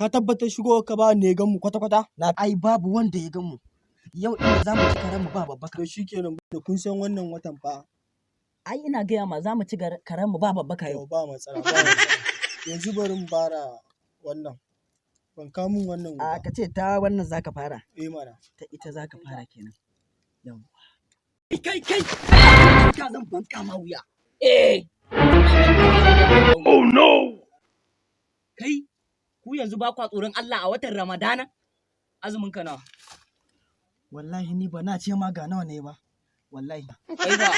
Ka tabbatar shigo ka ba ne gan mu kwata-kwata? Na ai babu wanda ya gan mu. Yau ɗin za mu ci karen mu ba babbaka. To shikenan, da kun san wannan watan fa. Ai ina gaya ma za mu ci karen mu ba babbaka yau. To ba matsala, ba matsala. Yanzu bari mu fara wannan. Ban kawo min wannan A wuta. ka ce ta wannan zaka fara. Eh mana. Ta ita zaka fara kenan. Yawwa. Kai kai. Ka zan banka ma wuya. Eh. Oh no! Kai, ku yanzu ba kwa tsoron Allah a watan Ramadana? Azumin ka nawa? Wallahi ni ba na ce ma ga nawa ne ba. Wallahi. Kai ba.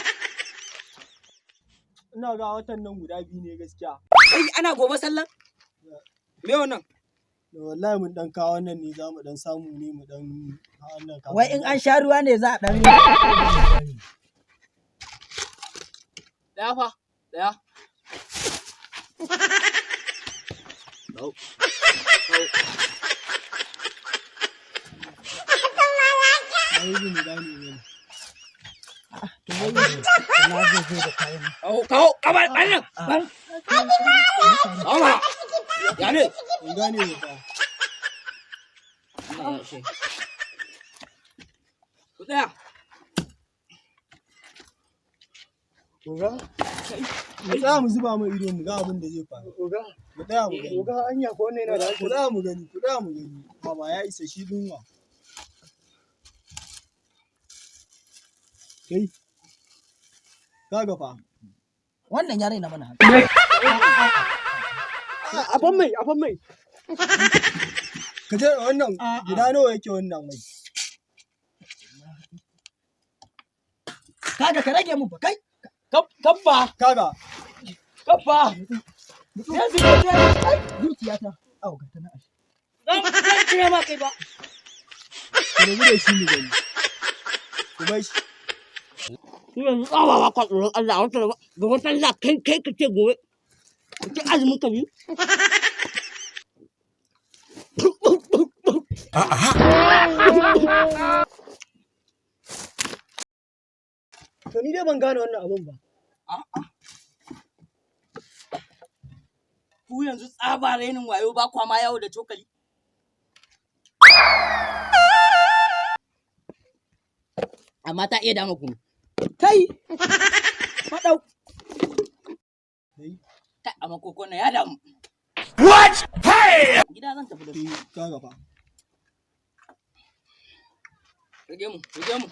Ina ga watan nan guda biyu ne gaskiya. Kai, ana gobe sallan? Me wannan? Da wallahi mun dan kawo wannan ne, za mu dan samu ne mu dan wannan kafin. Wai in an sha ruwa ne za a ɗan. Daya fa, daya. Dau. Dau. Ai mu gane ne. To wai ina zai zo da kayan. Kawo, kawo, kamar wannan. Kawo mana. Ya ne? Ban gane ba fa. Wannan ya ishe. Ku tsaya. Oga? Mu tsaya mu zuba mai ido mu ga abin da zai faru. Oga, Mu tsaya mu gani. oga, anya ko wannan yana da Ku tsaya mu gani, ku tsaya mu gani. Baba ya isa shi dinwa. Kai. Kaga fa. Wannan ya raina mana hankali. Afan mai, afan mai. Ka je wannan gida nawa yake wannan mai? Kaga ka rage mun fa kai. Kabba, Kaga. kabba. Yanzu ne ai zuciyata. Au ga ta nan ashe. Zan cire ma kai ba. Ku rabu da shi mu gani. Ku bar shi. Ku yanzu tsawa ba kwa tsoron Allah a watan gobe sallah, kai kai ka ce gobe. Ka ce azumin ka biyu. To ni dai ban gane wannan abun ba. Ku yanzu tsaba rainin wayo ba kwa ma yawo da cokali. Amma ta iya dama kunu. Kai. Faɗau. Kai. Kai, amma koko na ya damu. What? Hey! Gida zan tafi da su. Eh, kaga fa. Rage mu, rage mu.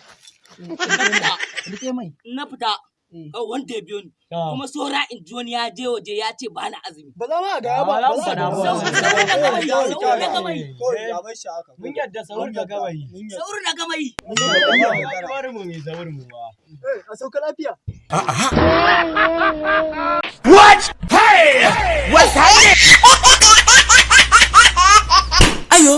Na fita, Rike mai. na fita. Eh. Kawai wanda ya biyo ni. Kuma sora in ji wani ya je waje ya ce ba na azumi. Ba za ma a gaya ba, ba za a gaya ba. Saurin na gama yi, saurin na gama yi. Kawai ya bar shi haka. Mun yadda sahur ka gama yi. Mun yadda. Saurin na gama yi. Mun yadda. Bari mu yi sahur mu ba. Eh, a sauka lafiya. What? Hey! What's happening? Ayo.